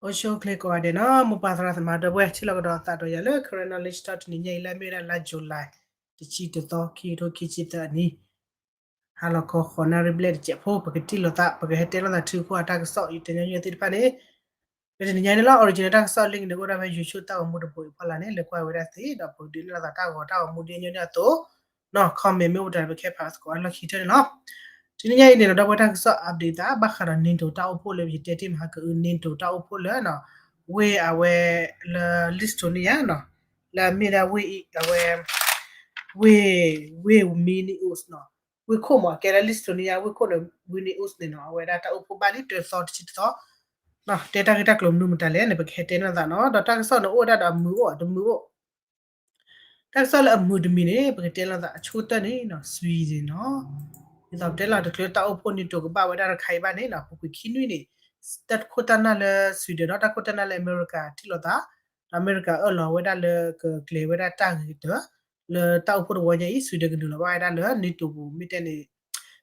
အိၣ်ဆူၣ်အိၣ်ချ့ကိးဂၤဒဲးနီၤ, မိၢ်ပၢ်သရၣ်သမါဒီပုၢ်ဝဲၢ် ထံၣ်လိာ်ကဒီးသးဒီးယၤလၢ Karen Knowledge Talk တနံၤညါအံၤ လၢအမ့ၢ်ဝဲဒၣ်လါ July တဆံတသီ ခံကထိခံဆံသၢအနံၣ်, ဟါလီၤခီ ဃိးနၣ်ရံၣ်ဘျဲၣ်တစဲးဖိ ပကထံၣ်လိာ်သး ပကဟဲတဲလိာ်သးထုကဖၣ်အတၢ်ကစီၣ် ယတဲညီနုၢ်သ့ၣ်တဖၣ်န့ၣ်, လၢတနံၤညါအံၤန့ၣ်လီၤ original တၢ်ကစီၣ် link န့ၣ် အိၣ်ဒၣ်ဖဲ YouTube တၢ်ဂီၤမူတဘိအံၤဖီလာ်န့ၣ် လဲၤကွၢ်ဝဲဒၣ်သ့ ဒီးပကဒုးနဲၣ်လိာ်သးတၢ်ဂီၤတၢ်ဂီၤမူဒ်ညီနုၢ်အသိး comment မ့ၢ်အိၣ်တၢ် ပကဟဲဖးသကိးအလီၢ်ခံကတၢၢ်န့ၣ်လီၤ. တနံၤညါအံၤန့ၣ်ဒီး ဒီပုၢ်ဝဲၢ် တၢ်ကစီၣ် update သး ဘၣ်ဃးဒီး NATO တၢ်အိၣ်ဖှိၣ်လၢယတဲတ့ၢ်မဟါကအု NATO တၢ်အိၣ်ဖှိၣ်လၢ ဝ့ၢ်အဝဲလၢ Lithuania နီၤ, လၢအမ့ၢ်ဒၣ်ဝ့ၢ်အံၤ အဝဲ ဝ့ၢ် ဝ့ၢ် Vilnius နီၤ, ဝ့ၢ်ခိၣ်မး ကဲလၢ Lithuania ဝ့ၢ်ခိၣ်န့ၣ် Vilnius န့ၣ်နီၤ, အဝဲဒၣ်တၢ်အိၣ်ဖှိၣ်ဘၣ်လံတသီတဆံတသီ, တဲတၢ်ဂ့ၢ်တၢ်ကျိၤမနုၤမတၤလဲၣ်န့ၣ် ပကဟဲတဲန့ၢ်သးနီၤ, ဒီးတၢ်ကစီၣ်န့ၣ်အိၣ်ဝဲဒၣ်ဒီးအမုာ်အိၣ် တမုာ်အိၣ် တၢ်ကစီၣ်လၢအမုာ်တမံၤန့ၣ် ပကတဲလိာ်သးအဆိကတၢၢ်န့ၣ်နီၤ Sweden နီၤ, ဒ်သိးပတဲလီၤတချုးလၢတၢ်အိၣ်ဖှိၣ် NATO ကဘၣ်ဝဲဒၣ်တခါအံၤဘၣ်န့ၣ်နီၤ ပူၤကွံာ်ခံနွံန့ၣ် တၢ်ခိၣ်တၢ်နၢ်လၢ Sweden ဒီးတၢ်ခိၣ်တၢ်နၢ်လၢအမဲရကၤထံၣ်လိာ်သး, ဒီးအမဲရကၤအၢၣ်လီၤဝဲဒၣ်လၢကကျဲၤဝဲဒၣ်တၢ်ဂ့ၤကတၢၢ် လၢတၢ်အိၣ်ဖှိၣ်တဝီညါအံၤ Sweden ကနုာ်လီၤဘၣ်ဝဲဒၣ်လၢ NATO ပူၤ မ့ၢ်တဲန့ၣ်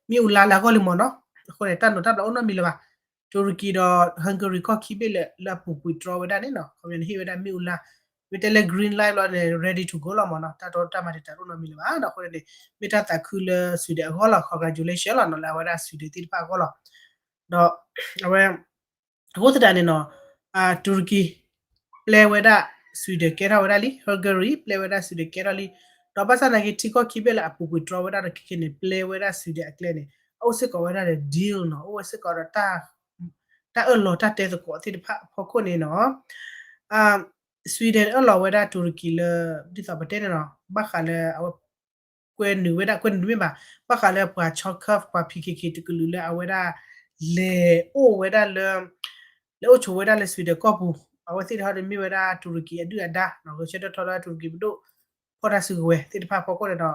မ့ၣ်အူလါလၢအဂီၢ်လံမ့ၢ်နီၤ, အဃိန့ၣ် တၢ်နိးတၢ်ဘျးအိၣ်နီတမံၤလၢၤဘၣ်. တူရကံဒီး Hungary ကီၢ်ခံဘ့ၣ်လၢ လၢအပူၤကွံာ်တြီဝဲဒၣ်န့ၣ်နီၤ ခီပညီန့ၣ် ဟ့ၣ်ဝဲဒၣ်မ့ၣ်အူလါ, မ့ၢ်တဲလၢ green light လီၤန့ၣ် ready to go လီၤမ့ၢ်နီၤ, တၢ်တီတၢ်မၤတံာ်တာ်တအိၣ်နီတမံၤလၢၤဘၣ်. ဒီးအဃိန့ၣ် မ့ၢ်တၢ်သးခုလၢ Sweden အဂီၢ်လီၤ, congratulation လီၤနီၤ လၢအဝဲဒၣ် Sweden သ့ၣ်တဖၣ်အဂီၢ်လီၤ. ဒီးအဝဲ အဃိသတးန့ၣ်နီၤ တူရကံ ပျဲဝဲဒၣ် Sweden ကဲထီၣ်ဝဲဒၣ်လံ, Hungary ပျဲဝဲဒၣ် Sweden ကဲထီၣ်လံ, ဒီးဘၣ်ဆၣ်သနာ်က့ ထံကီၢ်ခံဘ့ၣ်လၢအပူၤကွံာ်တြီဝဲဒၣ်ဒီးခဲကနံၣ်န့ၣ် ပျဲဝဲဒၣ် Sweden အကျဲန့ၣ် အအိၣ်စ့ၢ်ကီးဝဲဒၣ်ဒီး deal နီၤ, အိၣ်ဝဲစ့ၢ်ကီးဒီး တၢ်အၢၣ်လီၤတၢ်တဲသကိးသ့ၣ်တဖၣ်အဖီခိၣ်န့ၣ်နီၤ Sweden အၢၣ်လီၤဝဲဒၣ်တူရကံလၢ ဒ်သိးပတဲန့ၣ်နီၤ ဘၣ်ဃးလၢအဝဲ ကွဲနုာ်ဝဲဒၣ် ကွဲနုာ်တမ့ၢ်ဘၣ်, ဘၣ်ဃးလၢပှၤဆီခၢၣ် ပှၤ P K K တကလုာ်လၢအဝဲဒၣ် လဲၤအိၣ်ဝဲဒၣ်လၢ လဲၤအိၣ်ဆိးဝဲဒၣ်လၢ Sweden ကီၢ်ပူၤ, အဝဲသ့ၣ်တဖၣ်န့ၣ်မ့ၢ်ဝဲဒၣ်တူရကံအဒုၣ်အဒါနီၤ, ဂဲၤဆၢထၢၣ်ထီဒါတူရကံပဒိၣ် ဖီၣ်တၢ်စုကဝဲၤသ့ၣ်တဖၣ်အဖီခိၣ်န့ၣ်ဒီး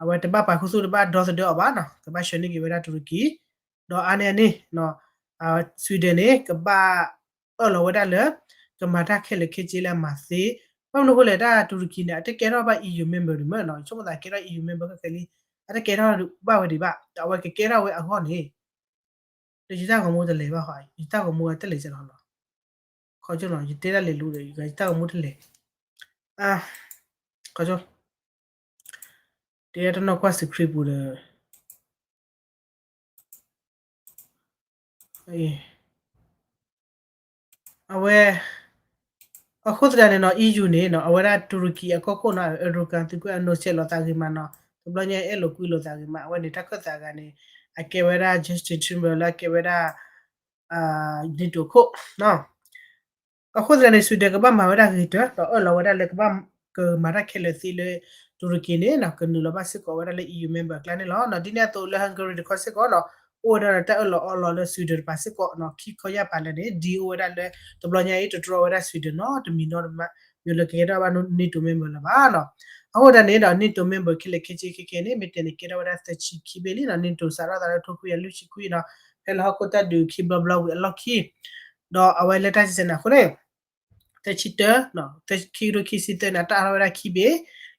အဝဲတဘၣ်ပာ်ခူသူၣ်တဘၣ်ဒီသဒၢအီၤဘၣ်နီၤ, ကဘၣ်ဆှၢန့ၢ်က့ၤဝဲဒၣ်တူရကံ, ဒီးအါန့ၢ်အန့ၣ် Sweden န့ၣ် ကဘၣ်အၢၣ်လီၤဝဲဒၣ်လၢ ကမၤတၢ်ခဲလၢာ်ခဲဆ့လၢအမၤသ့, ဘၣ်မနုၤအဃိလဲၣ် တၢ်တူရကံန့ၣ် အတကဲထီၣ်ဘၣ် E U member ဒံးမ့ၢ်နီၤ, ဆိကမိၣ်သးကဲထီၣ် E U member ခဲခဲလံ, အတကဲထီၣ်ဘၣ်ဝဲဒံးဘၣ်, ဒီးအဝဲကကဲထီၣ်ဝဲအဂီၢ်န့ၣ် ဒီးယတၢ်ဂီၤမူတလဲၤဘၣ်ဃီ, ယတၢ်ဂီၤမူတလဲၤကလီလီၤ, ခီကၠိနီၤ ယတဲဒၣ်လဲၤလူဒီး ယတၢ်ဂီၤမူတလဲၤ, ခီကၠိ တဲတနီၢ်ကွၢ်စခရံပူၤဒီး အဝဲ အဃိသတးန့ၣ်နီၤ E U န့ၣ်နီၤ အဝဲဒၣ်တူရကံအကီၢ်ခိၣ်နီၤ Erdogan သုးကွဲးအနီၢ်ဆဲးလိာ်သးဂ့ၤမးနီၤ တဘျီညါအဲၣ်လိာ်ကွံလိာ်သးဂ့ၤမး အဝဲန့ၣ်တၢ်ခၢၣ်သးဂၤန့ၣ် အကဲဝဲဒၣ် Justin Timberlake လၢအကဲဝဲဒၣ် NATO ခိၣ်နီၤ အဃိသတးန့ၣ် Sweden ကဘၣ်မၤဝဲဒၣ်ဂ့ၤတၢၢ် ဒီးအၢၣ်လီၤဝဲဒၣ်လၢကဘၣ်ကမၤတၢ်ခဲလၢာ်သ့လၢ တူရကံန့ၣ်နီၤ ကနုာ်လီၤဘၣ်စ့ၢ်ကီးဝဲဒၣ်လၢ E U member အကျါန့ၣ်လီၤ. ဒ်န့ၣ်အသိးလၢ Hungary တခီစ့ၢ်ကီးနီၤ အိၣ်ဝဲဒၣ်ဒီးတၢ်အၢၣ်လီၤအီလီၤလၢ Sweden တပၤစ့ၢ်ကီးနီၤ ခံခီယၢ်ပၤလၢာ်န့ၣ် deal အိၣ်ဝဲဒၣ်လၢ တဘျီညါအံၤတတြီဝဲဒၣ် Sweden နီတမံၤနီတမံၤ လၢကကဲထီၣ်ဘၣ် NATO member လၢၤဘၣ်နီၤ. အဃိသတးန့ၣ်ဒီး NATO member ခဲလၢာ်ခဲဆ့ခဲခဲန့ၣ် မ့ၢ်တဲန့ၣ်ကဲထီၣ်ဝဲဒၣ်သၢဆံခံဘ့ၣ်လံနီၤ NATO စးထီၣ်သးလၢထိခွံကယၤလွံၢ်ဆံခွံနီၤ ဖဲလၢဟီၣ်ခိၣ်တၢ်ဒုးခံဘျီဘျီဝံၤအလီၢ်ခံ ဒီးအဝဲလၢတၢ်စံးစဲန့ၣ်အဃိန့ၣ် သၢဆံတၢ ခံကထိခံဆံသၢန့ၣ် အတၢ်အါထီၣ်ဝဲဒၣ်ခံဘ့ၣ်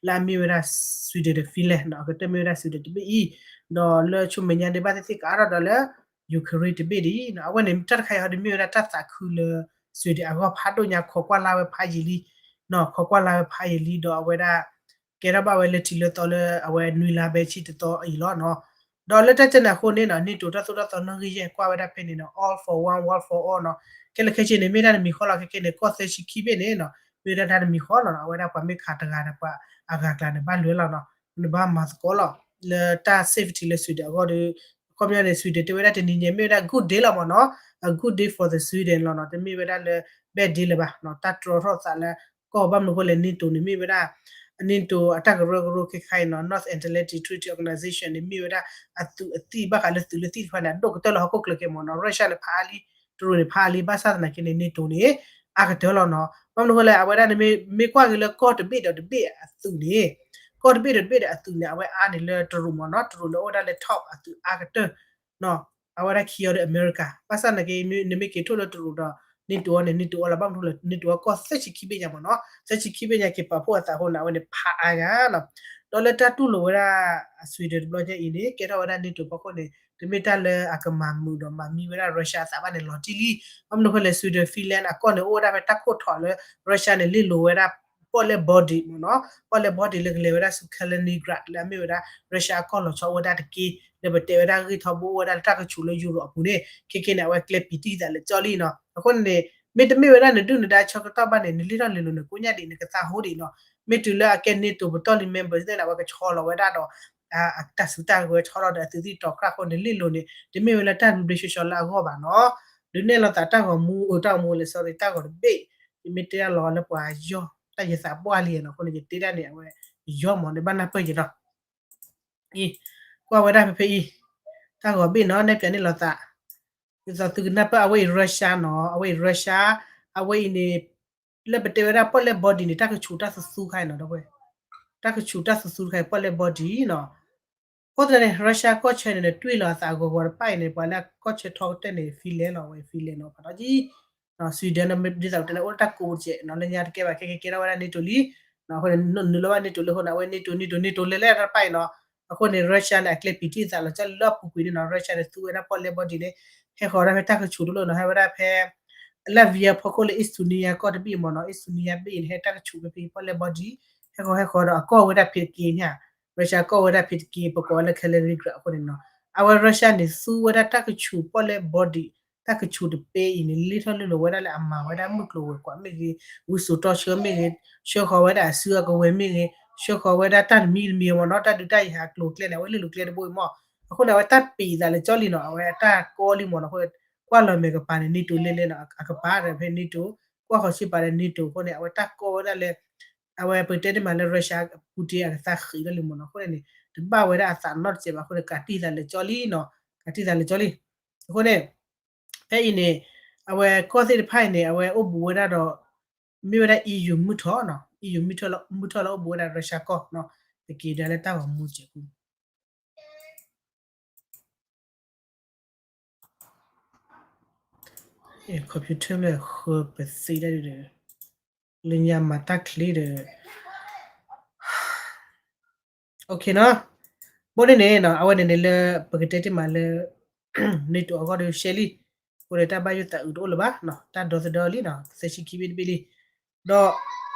လၢအမ့ၢ်ဝဲဒၣ် Sweden ဒီး Finland နီၤ အကတၢၢ်မ့ၢ်ဝဲဒၣ် Sweden တဘ့ၣ်အံၤ ဒီးလၢဆူမဲာ်ညါဒံးဘၣ်သ့ၣ်သ့ၣ်ကအါထီၣ်ဒီးလၢ Ukraine တဘ့ၣ်ဒံးနီၤ အဝဲန့ၣ် တၢ်တခါအံၤဟီဒ်မ့ၢ်ဝဲဒၣ်တၢ်သးခုလၢ Sweden အဂီၢ်ဖးဒိၣ်ညါ ခိးကွၢ်လၢ်ဝဲဖးယံာ်လံ နီၤ ခိးကွၢ်လၢ်ဝဲဖးယံာ်လံ ဒီးအဝဲဒၣ် ကဲထီၣ်ဘၣ်ဝဲလၢထံးလၢသီလၢအဝဲနွံလါဘဲဆံတသီအံၤလီၤနီၤ. ဒီးလၢတၢ်စံးစဲန့ၣ်အဃိန့ၣ်နီၤ NATO တၢ်သိၣ်တၢ်သီနီၣ်ဂံၢ်ယဲၢ်ကွၢ်ဝဲဒၣ်ဖဲန့ၣ်နီၤ all for one, one for all နီၤ ခဲလၢာ်ခဲဆ့န့ၣ် မ့ၢ်ဒၣ်တမံၤဃီလီၤ ခဲခဲန့ၣ် ကီၢ်သၢဆံခံဘ့ၣ်န့ၣ်နီၤ မ့ၢ်ဝဲဒၣ်တၢ်တမံၤဃီလီၤနီၤ အဝဲဒၣ်ပှၤမ့ၢ်ခးတဂၤဒီးပှၤအဂၤကျါန့ၣ် ဘၣ်လွဲလီၤနီၤ နဘၣ်မၤသကိးလီၤ လၢတၢ် safety လၢ Sweden အဂီၢ်ဒီး ခီပညီန့ၣ် Sweden တဲဝဲဒၣ်တနံၤညါ မ့ၢ်ဝဲဒၣ် good day လီၤမ့ၢ်နီၤ a good day for the Sweden လီၤနီၤ တမ့ၢ်ဝဲဒၣ်လၢ bad day လၢၤဘၣ်နီၤ တၢ်တြီထီၣ်သးလၢ ကီၢ်ဘၣ်မနုၤအဃိလဲၣ် NATO န့ၣ် မ့ၢ်ဝဲဒၣ် NATO အတၢ်ကရၢကရိခဲခါအံၤနီၤ North Atlantic Treaty Organization န့ၣ် မ့ၢ်ဝဲဒၣ်အသုးအသံၣ်ဘၣ်ဃးလၢသုးလၢသံၣ်တဖၣ်န့ၣ် အဒိၣ်ကတၢၢ်လၢဟီၣ်ခိၣ်ချၢခဲမ့ၢ်နီၤ Russia န့ၣ်ဖးအါလံ တရူးန့ၣ်ဖးအါလံ ဘၣ်ဆၣ်သနာ်က့န့ၣ် NATO န့ၣ် အါကတၢၢ်လီၤနီၤ ဘၣ်မနုၤအဃိလဲၣ် အဝဲဒၣ်န့ၣ်မ့ၢ်ကွၢ်က့ၤလၢကီၢ်တဘ့ၣ်ဒီးတဘ့ၣ်အသုးန့ၣ် ကီၢ်တဘ့ၣ်ဒီးတဘ့ၣ်ဒီးအသုးန့ၣ် အဝဲအါန့ၣ်လၢတရူးမ့ၢ်နီၤ တရူးန့ၣ်အိၣ်ဝဲဒၣ်လၢ top အသုးအါကတၢၢ် အဝဲဒၣ်ခံအီၤဒီးအမဲရကၤ ဘၣ်ဆၣ်သနာ်က့ နမ့ၢ်က့ၤထိၣ်လၢတရူးဒီး NATO အီၤန့ၣ် NATO အီၤလီၤ ဘၣ်မနုၤလဲၣ် NATO အီၤကီၢ်သၢဆံခံဘ့ၣ်ညါမ့ၢ်နီၤ သၢဆံခံဘ့ၣ်ညါက့ၤပာ်ဖှိၣ်အသးအဃိန့ၣ် အဝဲန့ၣ်ဖးအါညါနီၤ ဒီးလၢတၢ်တူၢ်လိာ်ဝဲဒၣ် Sweden တဘျီညါအံၤန့ၣ် ကဲထီၣ်ဝဲဒၣ် NATO ဖီခိၣ်န့ၣ် တမ့ၢ်တၢ်လၢအကမၤမုာ်ဒီးမၤမံဝဲဒၣ် Russia အသးဘၣ်န့ၣ် လီၤတံၢ်လံ. ဘၣ်မနုၤအဃိလဲၣ် Sweden Finland အကီၢ်န့ၣ် အိၣ်ဝဲဒၣ်ဖဲတၢ်ခိၣ်ထီၣ်လၢ Russia န့ၣ် လ့လိာ်ဝဲဒၣ် ပီၣ်လဲၣ် border မ့ၢ်နီၤ, ပီၣ်လဲၣ် border လၢကလဲၤဝဲဒၣ်ဆူ Kaliningrad လၢအမ့ၢ်ဝဲဒၣ် Russia အကီၢ်လီၤဆီအိၣ်ဝဲဒၣ်တက့ၢ်, လၢပတဲဝဲဒၣ်ဂ့ၢ်ထီဘိအိၣ်ဝဲဒၣ်လၢတၢ်ကဆူးလၢ Europe အပူၤန့ၣ် ခဲကဲန့ၣ် အဝဲကျဲပံၤတံၢ်သးလၢကၠီလံနီၤ. အဃိန့ၣ် မ့တမ့ၢ်ဝဲဒၣ်နဒုၣ်နဒါဆၢကတီၢ်ဘၣ်န့ၣ် နလ့ထီၣ်လ့လိာ်န့ၣ် ကိးညါဒံး နကသးဟိဒံးနီၤ. မ့ၢ်တုၤလၢအကဲ NATO ပတီၢ်လံ member သ့ၣ်န့ၣ် အဝဲကဆီလီၤဝဲဒၣ်ဒီး အတၢ်စုတၢ်ကဝဲၤဆီလီၤဒီးအသုးသ့ၣ်တီၤကြၢ်အဃိန့ၣ် လ့လိာ်န့ၣ် တမ့ၢ်ဝဲလၢတၢ်ဘျ့ဆှီဆှီလၢအဂီၢ်ဘၣ်နီၤ. ဒုးနဲၣ်လိာ်သးတၢ်ဂီၤမူ အတၢ်ဂီၤမူလဲၣ် sorry တၢ်ဂီၤတဘ့ၣ်, ယမ့ၢ်တဲတၢ်လီၤလၢပှၤယီၢ် တၢ်ယသးပှၢ်လံနီၤ အဃိန့ၣ် ယတဲဒၣ်န့ၣ် အဝဲယီၢ်မးန့ၣ် ဘၣ်နၢ်ပၢၢ်ယဲနီၤ. အံၤ ကွၢ်ဝဲဒၣ်ဖဲဖဲအံၤ တၢ်ဂီၤဘ့ၣ်နီၤ နဲၣ်ပၠးန့ၣ်လိာ်သး ဒ်သိးသုကနၢ်ပၢၢ် အဝဲအံၤ Russia နီၤ အဝဲအံၤ Russia အဝဲအံၤန့ၣ် လၢပတဲဝဲဒၣ်ပီၣ်လဲၣ် border န့ၣ် တၢ်ကဆူးတၢ်သူသူခါအံၤနီၤ ဒီပုၢ်ဝဲၢ်, တၢ်ကဆူးတၢ်သူသူတခါအံၤ ပီၣ်လဲၣ် border နီၤ. အဃိသတးန့ၣ် Russia ကီၢ်ဆၢန့ၣ် နတွံၢ်လီၤအသးအဂီၤဂီၤတဖၣ်အံၤန့ၣ် ပှၤလၢအကီၢ်ဆၢထီကတၢၢ်န့ၣ် Finland လီၤ အဝဲ Finland နီၤ ဖးထီကံ Sweden ဒ်သိးပတဲန့ၣ် အိၣ်လၢတၢ်ကိးတကဲးနီၤ လၢညါတကဲဘၣ် ခဲကဲကဲထီၣ်ဝဲဒၣ် NATO လံ အဃိန့ၣ် နုာ်လီၤဘၣ် NATO လံအဃိန့ၣ် အဝဲ NATO NATO NATO လဲၤလဲၤတဖၣ်အံၤနီၤ. အဃိန့ၣ် Russia န့ၣ် အကျဲပံၤတံၢ်သးလီၤကၠီလၢအပူၤကွံာ်န့ၣ်နီၤ Russia န့ၣ် သူဝဲဒၣ်ပီၣ်လဲၣ် border န့ၣ် ဟဲဃီၤဝဲဒၣ်ဖဲတၢ်ကဆူးတလိၣ်နီၤ ဟဲဝဲဒၣ်ဖဲ Latvia ဖီခိၣ်လၢ Estonia ကီၢ်တဘ့ၣ်မ့ၢ်နီၤ Estonia ဘ့ၣ်အံၤန့ၣ် ဟဲတၢ်ကဆူးဖဲဖဲပီၣ်လဲၣ် border ဟဲဃီၤဟဲဃီၤဒီးအကီၢ်ဝဲဒၣ်ဖဲတက့ၢ်မ့ၢ်ဧါ. Russia ကီၢ်ဝဲဒၣ်ဖဲတက့ၢ် ပကိးဝဲလၢ Kaliningrad အဃိန့ၣ်နီၤ အဝဲ Russia န့ၣ် သူဝဲဒၣ်တၢ်ကဆူးပီၣ်လဲၣ် border တၢ်ကဆူးတပဲအံၤန့ၣ် လ့ထီၣ်လ့လိာ်ဝဲဒၣ်လၢအမၤဝဲဒၣ်မုၢ်ကျိၤဝဲၤကွာ်မ့ၢ်ဂ့ၤ, ဝံစိာ်တီဆှၢမ့ၢ်ဂ့ၤ, ဆှၢဃီၤဝဲဒၣ်အစုအကဝဲၤမ့ၢ်ဂ့ၤ, ဆှၢဃီၤဝဲဒၣ်တၢ်တမံၤတမံၤမ့ၢ်နီၤ တၢ်ဒုးတၢ်ယၤအကျိၤအကျဲန့ၣ် အဝဲလ့လိာ်ကျဲတဘိအံၤမ့ၢ်. အဃိန့ၣ် အဝဲတၢ်ပံၤသးလၢကၠီလံနီၤ အဝဲတၢ်ကီလံမ့ၢ်နီၤ အဃိ ကွၢ်လီၤမဲာ်ကပၤန့ၣ် NATO လဲၤလဲၤနီၤ အကပၤဒီးဖဲ NATO ကွၢ်ဃီၤဆံးပၤဒီး NATO အဃိန့ၣ် အဝဲတၢ်ကီဝဲဒၣ်လၢ အဝဲပတဲတ့ၢ်မးလၢ Russia Putin အကသးဃံးထီၣ်လံမ့ၢ်နီၤ အဃိန့ၣ်န့ၣ် တဘၣ်ဝဲဒၣ်အသးနီတစဲးဘၣ် အဃိန့ၣ် ကးတံၢ်သးလၢကၠီလံနီၤ ကးတံၢ်သးလၢကၠီလံ. အဃိန့ၣ် ဖဲအံၤန့ၣ် အဝဲကီၢ်သ့ၣ်တဖၣ်အံၤန့ၣ် အဝဲအိၣ်ဘူးဝဲဒၣ်ဒီး မ့ၢ်ဝဲဒၣ် EU မုၢ်ထီၣ်နီၤ EU မုၢ်ထီၣ်လၢအိၣ်ဘူးဝဲဒၣ် Russia ကီၢ်နီၤ ပက့ၤဒၣ်လၢတၢ်ဂီၤမူစဲးပူၤ computer လၢဃၢပသ့ဒၣ်ဒီး လၢညါမၤတၢ်ချ့ဒီး OK နီၤ. ဘိန့ၣ်န့ၣ်နီၤ အဝဲန့ၣ်န့ၣ်လၢ ပကတဲတ့ၢ်မးလၢ NATO အဂီၢ်ဒီးရှဲလံ. အဃိန့ၣ် တၢ်ဘၣ်ယိၣ်သးအုးတအိၣ်လၢၤဘၣ်နီၤ တၢ်ဒီသဒၢလံနီၤ သၢဆံခံဘ့ၣ်တဘ့ၣ်လံ. ဒီး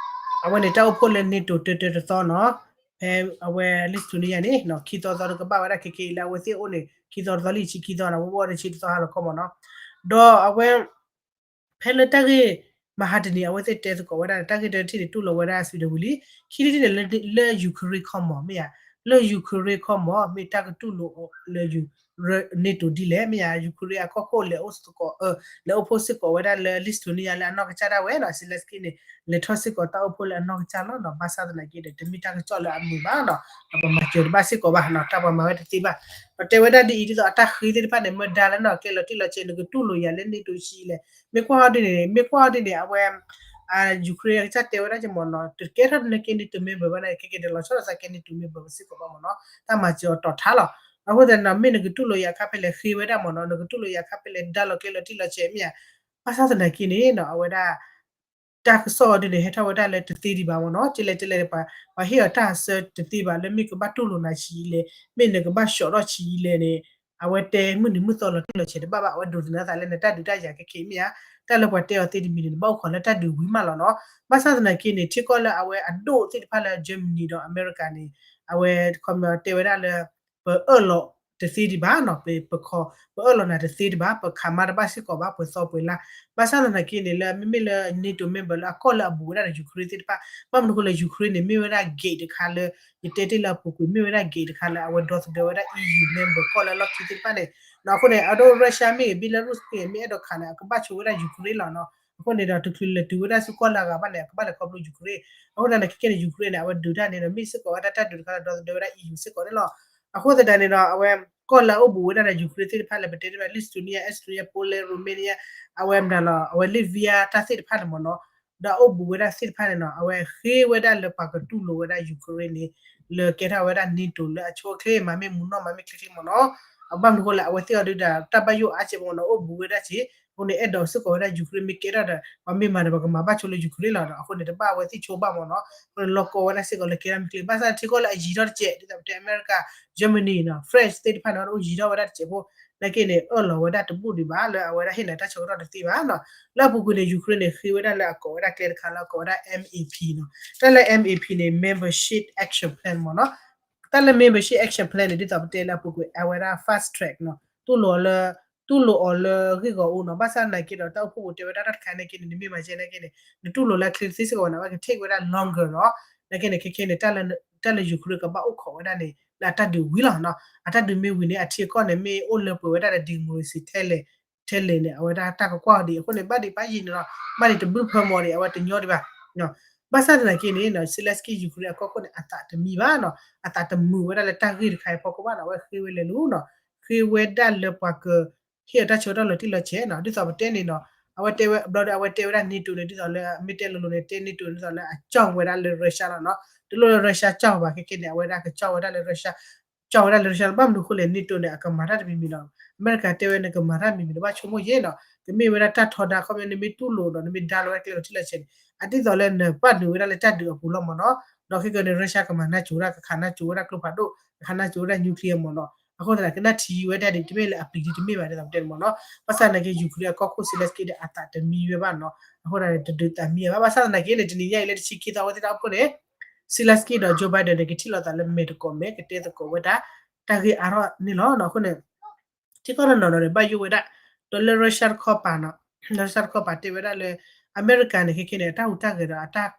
အဝဲန့ၣ်တၢ်အိၣ်ဖှိၣ်လၢ NATO တၢတၢတသီနီၤ ဖဲအဝဲ Lithuania န့ၣ်နီၤ ခံသီသီတကဘၣ်ဝဲဒၣ်ခဲက့ၤလၢအဝဲသ့ၣ်အအိၣ်န့ၣ် ခံသီတသီလံဆံခံသီနီၤ ဝဲအိၣ်ဒီးဆံတသီဟါလီၤခီမ့ၢ်နီၤ. ဒီးအဝဲ ဖဲလၢတၢ်ဂ့ၢ် မဟါတနံၤ အဝဲသ့ၣ်တဲသကိးဝဲဒၣ် တၢ်ဂ့ၢ်တထံၣ်န့ၣ် တူၢ်လိာ်ဝဲဒၣ် Sweden ဝံၤလံ. ခံထံၣ်တထံၣ်န့ၣ် လၢ Ukraine ခီမီၤ မ့ၢ်ဧါ, လၢ Ukraine ခီမီၤ မ့ၢ်တၢ်ကတူၢ်လိာ်လၢ NATO ဒ်လဲၣ် မ့ၢ်ဧါ. Ukraine အကီၢ်ခိၣ်လဲၤအိၣ်သကိး လဲၤအိၣ်ဖှိၣ်စ့ၢ်ကီးဝဲဒၣ်လၢ Lithuania လၢအနီၢ်ကစၢ်ဒၣ်ဝဲနီၤ Zelenskyy န့ၣ် လဲၤထီၣ်စ့ၢ်ကီးတၢ်အိၣ်ဖှိၣ်လၢအနီၢ်ကစၢ်လီၤနီၤ. ဘၣ်ဆၣ်သနာ်က့ဒီး တမ့ၢ်တၢ်ကစီၣ်လၢအမုာ်ဘၣ်နီၤ ဒီးပမၤစၢၤတဘၣ်စ့ၢ်ကီးဘၣ်နီၤ တၢ်ပှၤမၤဝဲတသ့ဘၣ်. ပတဲဝဲဒၣ်ဒ်အံၤ ဒ်သိးအတၢ်ဃ့သ့ၣ်တဖၣ်န့ၣ် မ့ၢ်ဒါလၢနီၢ်ကဲလီၤတံၢ်လီၤဆဲး နကတူၢ်လိာ်ယၤလၢ NATO ဆံးလဲၣ်. မ့ၢ်ကွၢ်အီၤဒ်န့ၣ် မ့ၢ်ကွၢ်အီၤဒ်န့ၣ် အဝဲ Ukraine အကစၢ်တဲဝဲဒၣ်ကမီၤနီၤ တကဲထီၣ်နကဲ NATO member ဘၣ်န့ၣ် ခဲကဲဒီးလီၤဆီဒၣ်သးကဲ NATO member စ့ၢ်ကီးဘၣ်မ့ၢ်နီၤ တၢ်မၤစၢၤအီၤတီၤထါလီၤ. အဃိသတးန့ၣ် မ့ၢ်နကတူၢ်လိာ်ယၤခါဖဲလဲၣ် ဃ့ဝဲဒၣ်မ့ၢ်နီၤ နကတူၢ်လိာ်ယၤခါဖဲလဲၣ် ဒါလီၤကဲလီၤတံၢ်လီၤဆဲးမ့ၢ်ဧါ. ဘၣ်ဆၣ်သနာ်က့န့ၣ်နီၤ အဝဲဒၣ် တၢ်ကစီၣ်အီၤဒ်န့ၣ် ဟဲထီၣ်ဝဲဒၣ်လၢတသ့ဒံးဘၣ်မ့ၢ်နီၤ ကလဲၣ်ကလဲၣ် ပှၤဟ့ၣ်အီၤတၢ်အဆၢတသ့ဘၣ် လၢမ့ၢ်ကဘၣ်တူၢ်လိာ်နၤဆံးလဲၣ် မ့ၢ်နကဘၣ်ဆှီးထီၣ်ဆံးလဲၣ်န့ၣ် အဝဲတဲမုၢ်နံၤမုၢ်သီလီၤတံၢ်လီၤဆဲးတဘၣ်ဘၣ် အဝဲဒိးသန့ၤသးလၢနတၢ်ဒုးတၢ်ယၤခဲခဲမ့ၢ်ဧါ. တၢ်လၢပှၤတဲအီၤသ့တမံၤန့ၣ် နဘၣ်အိၣ်ခိးလၢတၢ်ဒုးဝံၤမးလီၤနီၤ. ဘၣ်ဆၣ်သနာ်က့န့ၣ် ထံကီၢ်လၢအဝဲအဒိၣ်သ့ၣ်တဖၣ်လၢ Germany ဒီး America န့ၣ် အဝဲခီပညီတဲဝဲဒၣ်လၢ ပအၢၣ်လီၤတသ့ဒံးဘၣ်နီၤ ပ ပခီ ပအၢၣ်လီၤနၤတသ့ဒံးဘၣ် ပခးမါတဘၣ်စ့ၢ်ကီးဘၣ် ပှဲၤသီပှဲၤလါ. ဘၣ်ဆၣ်သနာ်က့န့ၣ် လၢမ့မ့ၢ်လၢ NATO member လၢအကီၢ်လၢအဘူးဝဲဒၣ်ဒီး Ukraine သ့ၣ်တဖၣ် ဘၣ်မနုၤအဃိလဲၣ် Ukraine န့ၣ် မ့ၢ်ဝဲဒၣ် gate တခါလၢ ယတဲတ့ၢ်လၢအပူၤကွံာ် မ့ၢ်ဝဲဒၣ် gate တခါလၢအဝဲဒီသဒၢဝဲဒၣ် EU member ကီၢ်လၢအလီၢ်ခံသ့ၣ်တဖၣ်န့ၣ် အဃိန့ၣ် အဒိ Russia မ့ၢ်ဂ့ၤ Belarus မ့ၢ်ဂ့ၤ မ့ၢ်အဲၣ်ဒိးခးန့ၣ် အကဘၣ်ဆိဝဲဒၣ် Ukraine လီၤနီၤ. အဃိန့ၣ်ဒီး တချုးလဲၤတုၤဝဲဒၣ်ဆူကီၢ်လၢအဂၤဘၣ်န့ၣ် အကဘၣ်လဲၤခီဖျိ Ukraine. အဃိသတးန့ၣ် ခဲကဲန့ၣ် Ukraine န့ၣ် အဝဲဒုးတၢ်န့ၣ်ဒီး မ့ၢ်စ့ၢ်ကီးဝဲဒၣ်တၢ်ဒုးတခါလၢဒီသဒၢဝဲဒၣ် EU စ့ၢ်ကီးန့ၣ်လီၤ. အဃိသတးန့ၣ်ဒီး အဝဲ ကီၢ်လၢအအိၣ်ဘူးဝဲဒၣ်ဒီး Ukraine သ့ၣ်တဖၣ်လၢပတဲတ့ၢ်ဘၣ် Lithuania, Estonia, Poland, Romania အဝဲမတၤလီၤ အဝဲ Latvia တၢ်သ့ၣ်တဖၣ်န့ၣ်မ့ၢ်နီၤ ဒီးအအိၣ်ဘူးဝဲဒၣ်သ့ၣ်တဖၣ်န့ၣ်နီၤ အဝဲဃ့ဝဲဒၣ်လၢပှၤကတူၢ်လိာ်ဝဲဒၣ် Ukraine န့ၣ် လၢကဲထီၣ်ဝဲဒၣ် NATO လၢအဆိအချ့ မၤမ့ၢ်မူနီၢ် မၤမ့ၢ်ချ့ချ့မ့ၢ်နီၤ. ဘၣ်မနုၤအဃိလဲၣ် အဝဲသ့ၣ်အီၤဒုးဒီး တၢ်ဘၣ်ယိၣ်အါစဲးမ့ၢ်နီၤ အိၣ်ဘူးဝဲဒၣ်စ့ၢ်, အဃိန့ၣ် အဲၣ်ဒိးစ့ၢ်ကီးဝဲဒၣ် Ukraine မ့ၢ်ကဲထီၣ်ဒီး ပှၤမ့ၢ်မၤဒီး ပှၤကမၤဘၣ်ဆိလၢ Ukraine လီၤဒီး အဃိန့ၣ် တဘၣ်အဝဲသ့ၣ်ဆိဘၣ်မ့ၢ်နီၤ, အဃိန့ၣ် လီၢ်ကီဝဲဒၣ်စ့ၢ်ကီးလၢကဲထီၣ် nuclear ဘၣ်ဆၣ်ထံကီၢ်လၢအယံၤထီၣ်တစဲး ဒ်သိးပတဲ America, Germany နီၤ France သ့ၣ်တဖၣ်န့ၣ် အိၣ်ယံၤထီၣ်ဝဲဒၣ်တစဲးဖိ နာ်က့န့ၣ် အၢၣ်လီၤဝဲဒၣ်တဘူၣ်ဒံးဘၣ် လၢအဝဲဒၣ်ဟ့ၣ်နၤတၢ်ဆၢကတီၢ်တသ့ဘၣ်နီၤ, လၢအပူၤကွံာ်န့ၣ် Ukraine န့ၣ် ဃ့ဝဲဒၣ်လၢအကိးဝဲဒၣ်ကျဲတခါလၢအကိးဝဲဒၣ် MAP နီၤ, တၢ်လၢ MAP န့ၣ် Membership Action Plan မ့ၢ်နီၤ, တၢ်လၢ Membership Action Plan န့ၣ် ဒ်သိးပတဲလၢအပူၤကွံာ် အဝဲဒၣ် fast track နီၤ, တူၢ်လိာ်အီၤလၢ တူၢ်လိာ်အီၤလၢဂ့ၢ်ဂီၤအူနီၤ, ဘၣ်ဆၣ်နာ်က့ဒီး တၢ်အိၣ်ဖှိၣ်ပူၤတဲဝဲဒၣ်တၢ်တခါနာ်က့န့ၣ် နမ့ၢ်မၤကဲနာ်က့န့ၣ် နတူၢ်လိာ်လၢအချ့တသ့စ့ၢ်ကီးဘၣ်နီၤ, အဝဲက take ဝဲဒၣ် longer နီၤ, နာ်က့န့ၣ် ခဲခဲန့ၣ် တၢ်လၢ Ukraine ကဘၣ်အိၣ်ခိးဝဲဒၣ်န့ၣ် လၢအတၢ်ဒုးဝံၤလီၤနီၤ, အတၢ်ဒုးမ့ၢ်ဝံၤန့ၣ် အထံအကီၢ်န့ၣ် မ့ၢ်အိၣ်လၢပှဲၤဝဲဒၣ်ဒီး democracy ထဲလဲၣ် ထဲလဲၣ်န့ၣ် အဝဲဒၣ်တၢ်ကကွၢ်ဒံး အဃိန့ၣ် ဘၣ်ဒံးဘၣ်ယံၤန့ၣ်လီၤ, ဘၣ်ဒံးတဘျုးဖၢမီၤဒံး အဝဲတညီဒံးဘၣ်, ဘၣ်ဆၣ်သနာ်က့န့ၣ် Zelenskyy Ukraine အကီၢ်ခိၣ်န့ၣ် အသးတမံဘၣ်နီၤ, အသးတမုာ်ဝဲဒၣ်လၢတၢ်ဂ့ၢ်တခါအံၤဖီခိၣ်ဘၣ်နီၤ, အဝဲဃ့ဝဲလဲၤလိၤနီၤ, ဃ့ဝဲဒၣ်လၢပှၤက ဟ့ၣ်အီၤတၢ်ဆၢကတီၢ်လီၤတံၢ်လီၤဆဲးနီၤ, ဒ်သိးပတဲန့ၣ်နီၤ, အဝဲတဲဝဲ ဘျီဒီး အဝဲတဲဝဲဒၣ် NATO န့ၣ် ဒ်သိးလၢ မ့ၢ်တဲလိၤလိၤန့ၣ် တဲ NATO န့ၣ် ဒ်သိးလၢအကၠီၣ်ဝဲဒၣ်လၢ Russia လီၤနီၤ, တလိၣ်လၢ Russia ကၠီၣ်ဘၣ် ခဲခဲန့ၣ် အဝဲဒၣ်ကကၠီၣ်ဝဲဒၣ်လၢ Russia ကၠီၣ်ဝဲဒၣ်လၢ Russia လီၤ, ဘၣ်မနုၤအဃိလဲၣ် NATO န့ၣ် အကမၤတၢ်တမံၤမံၤနီၤ, အမဲရကၤတဲဝဲန့ၣ် ကမၤတၢ်တမံၤမံၤ တဘၣ်ဆိကမိၣ်ယဲနီၤ, ကမ့ၢ်ဝဲဒၣ်တၢ်ထီဒါ ခီပညီန့ၣ် မ့ၢ်တူၢ်လိာ်ဒီး နမ့ၢ်ဒါလီၤဝဲဒၣ်ကျဲလီၤတံၢ်လီၤဆဲးန့ၣ် အဒ်သိးလၢနပာ်နုာ်ဝဲဒၣ်လၢတၢ်ဒုးအပူၤလီၤမ့ၢ်နီၤ, ဒီးခဲကနံၣ်န့ၣ် Russia ကမၤနၢ်စိၤဝဲဒၣ် ကခးနၢ်စိၤဝဲဒၣ်ကျိဖးဒိၣ် ကခးနၢ်စိၤဝဲဒၣ် nuclear မ့ၢ်နီၤ, အဃိသတး ကနၣ်ထံဝဲဒၣ်ဒံး တမ့ၢ်လၢအပျံၤဒံးတမ့ၢ်ဘၣ် ဒ်သိးပတဲန့ၣ်မ့ၢ်နီၤ, ဘၣ်ဆၣ်သနာ်က့ Ukraine အကီၢ်ခိၣ် Zelenskyy ဒီးအသးတမံဝဲဘၣ်နီၤ, အဃိသတးန့ၣ် တဒုးသးမံဘၣ်, ဘၣ်ဆၣ်သနာ်က့န့ၣ် တနံၤညါအံၤလၢတဆံခံသီအဝဲသ့ၣ်တၢ်အိၣ်ဖှိၣ်န့ၣ် Zelenskyy ဒီး Joe Biden န့ၣ် ကထံၣ်လိာ်သးလၢမဲာ်တကိးမဲာ် ကတဲသကိးဝဲဒၣ် တၢ်ဂ့ၢ်အါထီၣ်န့ၣ်လီၤ. အဃိန့ၣ် ထံကီၢ်တနီၤနီၤန့ၣ် ဘၣ်ယိၣ်ဝဲဒၣ် ဒီးလၢ Russia တခီပၤနီၤ, Russia တခီပၤတဲဝဲဒၣ်လၢ အမဲရကၤန့ၣ် ခဲခဲန့ၣ် အတၢ်ဟူးတၢ်ဂဲၤဒီးအတၢ်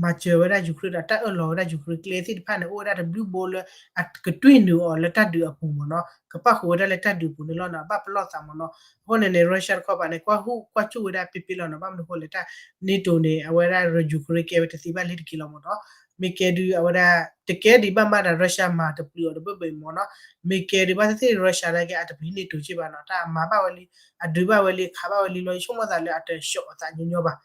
မၤစၢၤဝဲဒၣ် Ukraine ဒီးတၢ်အၢၣ်လီၤဝဲဒၣ် Ukraine ကျဲသ့ၣ်တဖၣ်န့ၣ် အိၣ်ဝဲဒၣ်တဘျုးဘိလၢ အကတွံၢ်နုာ်အီၤလၢတၢ်ဒုးအပူၤမ့ၢ်နီၤ, ကပာ်ဃုာ်ဝဲဒၣ်လၢတၢ်ဒုးအပူၤန့ၣ်လီၤနီၤ, အဘၣ်ပလီၢ်သးမ့ၢ်နီၤ. အဃိန့ၣ်န့ၣ် Russia တခီပၤန့ၣ် ကွၢ်ဟူးကွၢ်ကၠူၣ်ဝဲဒၣ်ပ့ပ့လီၤနီၤ, ဘၣ်မနုၤအဃိလဲၣ် တၢ် NATO န့ၣ် အဝဲဒၣ် Ukraine ကဲဝဲတသ့ဘၣ်လၢတက့ၢ်လီၤမ့ၢ်နီၤ, မ့ၢ်ကဲဒုးအဝဲဒၣ် တကဲဒံးဘၣ်မးဒီး Russia မၤတပျုၤအီၤတဘၣ်ဘၣ်မ့ၢ်နီၤ, မ့ၢ်ကဲဒုးဘၣ်သ့ၣ်သ့ၣ် Russia နာ်က့ အတပျံၤ NATO က့ဘၣ်နီၤ, တၢ်မၤဘၣ်ဝဲလံ အဒုးဘၣ်ဝဲလံ ခးဘၣ်ဝဲလံလီၤ, ယဆိကမိၣ်သးလၢအတဆှီအသးညီညီဘၣ်,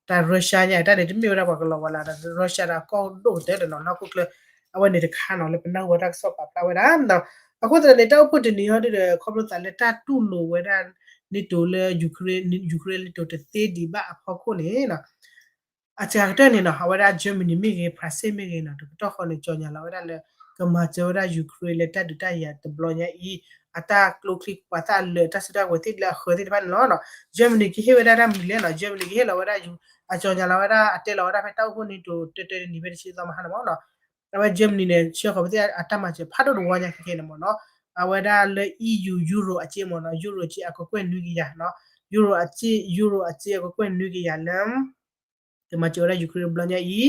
တၢ် Russia ညါတၢ်န့ၣ် တမ့ၢ်ဝဲဒၣ်ပှၤကလီၤဝဲလၢ Russia ဒီးကီၢ်ဒိၣ်ကတၢၢ်တနီၤ လၢဟီၣ်ခိၣ်ချၢ, အဝဲန့ၣ်တခါနီၤ လၢပနၢ်ဟူဝဲတၢ်ကစီၣ်ပာ်ဖျါဝဲဒၣ်, အဃိသတးန့ၣ် တၢ်အိၣ်ဖှိၣ်တနံၤဟီဒုဒီး ခီဖျိသးလၢတၢ်တူၢ်လိာ်ဝဲဒၣ် NATO လၢ Ukraine, Ukraine NATO တသ့ဒံးဘၣ်အဖီခိၣ်န့ၣ် အစှၤကတၢၢ်န့ၣ်နီၤ အဝဲဒၣ် Germany မ့ၢ်ဂ့ၤ France မ့ၢ်ဂ့ၤနီၤ တကတီၢ်ဃီန့ၣ် ကြေညာလီၤဝဲဒၣ်လၢ ကမၤစၢၤဝဲဒၣ် Ukraine လၢတၢ်ဒုးတၢ်ယၤတဘျီညါအံၤ အတၢ်ကျိချံပှၤသၣ်လၢာ် တၢ်စုတၢ်ဝဲၤသ့ၣ်လၢအဃၢၤသ့ၣ်တဖၣ်န့ၣ်လီၤ. Germany ကဟ့ၣ်ဝဲဒၣ်တၢ်မနုၤလဲၣ်နီၤ Germany ကဟ့ၣ်လီၤဝဲဒၣ် အကြေညာလီၤဝဲဒၣ် အတဲလီၤဝဲဒၣ်ဖဲတၢ်အိၣ်ဖှိၣ် NATO တဲတဲတနံၤဖဲတဆံသီမဟါန့ၣ်မ့ၢ်နီၤ အဝဲ Germany န့ၣ် ဆှၢဃီၤပသ့ၣ်အတၢ်မၤစၢၤဖးဒိၣ်တဝီညါခဲခဲန့ၣ်မ့ၢ်နီၤ အဝဲဒၣ်လၢ EU Euro အစ့မ့ၢ်နီၤ Euro အစ့အကကွဲၢ်နွံကယၤနီၤ Euro အစ့ Euro အစ့အကကွဲၢ်နွံကယၤလၢ ကမၤစၢၤဝဲဒၣ် Ukraine တဘျီ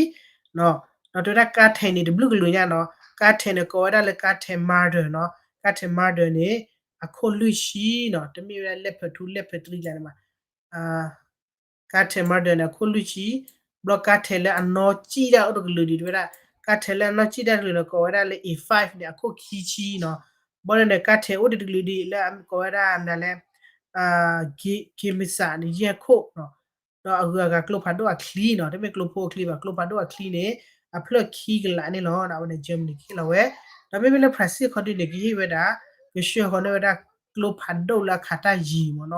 ညါအံၤ ဒီးတဲဝဲဒၣ် ကါထဲးန့ၣ် တဘျုးကလုာ်ညါနီၤ ကါထဲးန့ၣ် ကိးဝဲဒၣ်လၢကါထဲး Marder နီၤ ကါထဲး Marder န့ၣ် အခိၣ်လွံၢ်ဆံနီၤ တမ့ၢ်ဝဲဒၣ် Leopard two Leopard three ကျါန့ၣ်မး ကါထဲး Marder န့ၣ် အခိၣ်လွံၢ်ဆံ ဘျီကါထဲးလၢအနီၢ်ကံၣ်ဒၣ်အိၣ်တကလုာ်ဒံး တဲဝဲဒၣ် ကါထဲးလၢအနီၢ်ကံၣ်ဒၣ်တကလုာ်န့ၣ် ကိးဝဲဒၣ်လၢ A five န့ၣ် အခိၣ်ခံဆံနီၤ ဘီန့ၣ်န့ၣ် ကါထဲးအိၣ်ဒံးတကလုာ်ဒံးလၢအကိးဝဲဒၣ်မနုၤလဲၣ် ကမံစၣ်န့ၣ် ယဲၢ်ခိၣ်နီၤ ဒီးအဂုၤအဂၤကျိဖးဒိၣ်အချံနီၤ တမ့ၢ်ကျိဖိအချံဘၣ် ကျိဖးဒိၣ်အချံန့ၣ် အဖျၢၣ်ခံကလးန့ၣ်လီၤ အဝဲန့ၣ် Germany ကဟ့ၣ်လီၤဝဲ ဒီးမ့မ့ၢ်လၢ France ခီဒုန့ၣ် ကဟ့ၣ်ဝဲဒၣ် ကဆှၢဃီၤန့ၢ်ဝဲဒၣ် ကျိဖးဒိၣ်လၢအခးတၢ်ယံၤမ့ၢ်နီၤ နာ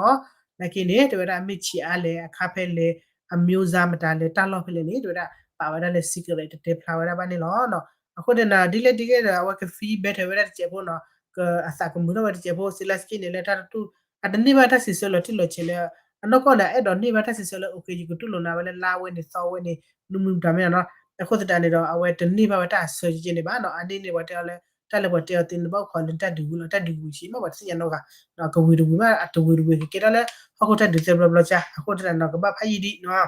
်က့န့ၣ် တဲဝဲဒၣ်မ့ၢ်ဆံးအါလဲၣ် အခါဖဲလဲၣ် အမျိုးအစားမတၤလဲၣ် တၢ်လီၢ်ဖဲလဲၣ်န့ၣ် တဲဝဲဒၣ် ပာ်ဝဲဒၣ်လၢ secret တတဲဖျါဝဲဒၣ်ဘၣ်န့ၣ်လီၤ အဃိန့ၣ် ဒ်လဲၣ်ဒ်လဲၣ်ဒီး အဝဲကသံဘဲထီၣ်ဝဲဒၣ်တစဲးဖိနီၤ ကအသးကမုာ်ထီၣ်ဝဲတစဲးဖိ Zelenskyy န့ၣ်လၢတၢ်တတူၢ် အတန့ၢ်ဘၣ်တၢ်စံးဆၢလီၤတံၢ်လီၤဆဲးလၢ အနီၢ်ကီၢ်န့ၣ် အဲၣ်ဒိးန့ၢ်ဘၣ်တၢ်စံးဆၢလၢ okay ယကတူၢ်လိာ်နၤဝဲလၢလါဝဲန့ၣ်သီဝဲန့ၣ် နမုၢ်မတၤမ့ၢ်နီၤ အဃိသတးန့ၣ်ဒီး အဝဲတန့ၢ်ဘၣ်ဝဲတၢ်အဆၢကဲန့ၣ်ဘၣ်နီၤ အန့ၣ်န့ၣ် ပှၤတဲအီၤလၢ တၢ်လၢပှၤတဲအီၤသ့န့ၣ် ဘၣ်အိၣ်ခိးလၢတၢ်ဒုးဝံၤလီၤ တၢ်ဒုးဝံၤဆံးမ့ၢ်ပှၤတသ့ၣ်ညါနီတဂၤ ကဝံၤတဝံၤမး အတဝံၤတဝံၤကကဲထီၣ်လၢ ဟီၣ်ခိၣ်တၢ်ဒုးသၢဘျီဘျီကါ အဃိသတးန့ၣ် ကဘၣ်ဖးယံာ်ဒံးနီၤ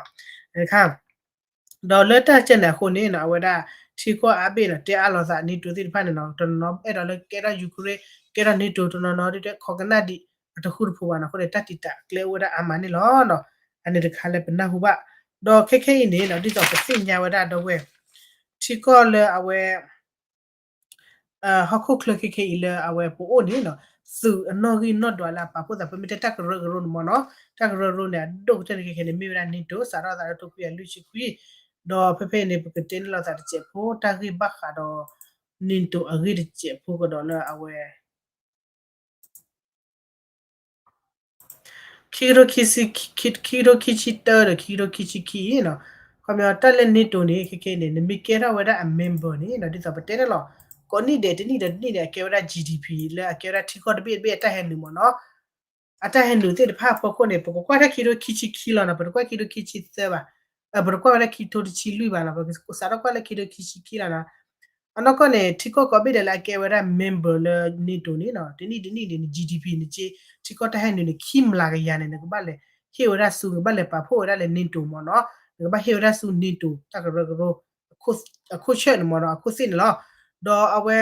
တခါ ဒီးလၢတၢ်ကဲန့ၣ်အဃိန့ၣ်နီၤ အဝဲဒၣ် ထံကီၢ်အါဘ့ၣ်နီၤ တဲအါလိာ်သး NATO သ့ၣ်တဖၣ်န့ၣ်နီၤ တနီၤနီၤအဲၣ်ဒိးလၢကဲထီၣ် Ukraine ကဲထီၣ် NATO တနီၤနီၤဒ်တဲ ခိးကနၣ်ဒံး အတဃူတဖိးဘၣ်နီၤ အဃိန့ၣ် တၢ်တံာ်တာ်ကျဲအိၣ်ဝဲဒၣ်အါမးန့ၣ်လီၤ. အန့ၣ်တခါလၢပနၢ်ဟူဘၣ် ဒီးခဲခဲအံၤန့ၣ်နီၤ ဒ်သိးပသ့ၣ်ညါဝဲဒၣ်ဒီပုၢ်ဝဲၢ် ထံကီၢ်လၢအဝဲ ဟီၣ်ခိၣ်ချၢခဲခဲအံၤလၢအဝဲပအိၣ်န့ၣ်နီၤ သုးအနီၣ်ဂံၢ်နီၣ်ဒွးလၢအပာ်ဖှိၣ်သး ပမ့ၢ်တဲတၢ်ကရၢကရိန့ၣ်မ့ၢ်နီၤ တၢ်ကရၢကရိန့ၣ် အဒိၣ်ကတၢၢ်န့ၣ်ခဲခဲန့ၣ် မ့ၢ်ဝဲဒၣ် NATO စးထီၣ်သးလၢတကထိခွံကယၤလွံၢ်ဆံခွံ ဒီးဖဲဖဲအံၤန့ၣ် ပကတဲန့ၢ်လိာ်သးတစဲးဖိ တၢ်ဂ့ၢ်ဘၣ်ဃးဒီး NATO အဂ့ၢ်တစဲးဖိကဒီးလၢအဝဲ ခံကထိခံဆံ ခံကထိခံဆံတၢဒီး ခံကထိခံဆံခံနီၤ, ခီပညီတၢ်လၢ NATO န့ၣ် ခဲကဲန့ၣ် နမ့ၢ်ကဲထီၣ်ဝဲဒၣ်အ member န့ၣ်နီၤ ဒ်သိးပတဲန့ၣ်လီၤ, ကိးနံၣ်ဒဲးတနံၣ်ဒီးတနံၣ်န့ၣ် အကဲဝဲဒၣ် GDP လၢအကဲဝဲဒၣ်ထံကီၢ်တဘ့ၣ်တဘ့ၣ်အတၢ်ဟဲနုာ်မ့ၢ်နီၤ, အတၢ်ဟဲနုာ်သ့ၣ်တဖၣ်အဖီခိၣ်န့ၣ် ပကကွၢ်တၢ်ခံကထိခံဆံခံလီၤနီၤ, ပတကွၢ်ခံကထိခံဆံသၢဘၣ်, ပတကွၢ်ဝဲဒၣ်ခံကထိတဆံလွံၢ်ဘၣ်နီၤ, ပကစးထီၣ်ကွၢ်လၢခံကထိခံဆံခံလီၤနီၤ. အနီၢ်ကီၢ်န့ၣ် ထံကီၢ်ကိးဘ့ၣ်ဒဲးလၢအကဲဝဲဒၣ် member လၢ NATO န့ၣ်နီၤ တနံၣ်တနံၣ်န့ၣ် GDP န့ၣ် ထံကီၢ်တၢ်ဟဲနုာ်န့ၣ် ခံမျးကယၤန့ၣ် နကဘၣ်လဲၤဟ့ၣ်ဝဲဒၣ်ဆူ နကဘၣ်လဲၤပာ်ဖှိၣ်ဝဲဒၣ်လၢ NATO မ့ၢ်နီၤ, နကဘၣ်ဟ့ၣ်ဝဲဒၣ်ဆူ NATO တၢ်ကရၢကရိ အခိၣ်ဆၢၣ်န့ၣ်မ့ၢ်နီၤ အခိၣ်သ့ၣ်န့ၣ်လီၤ. ဒီးအဝဲ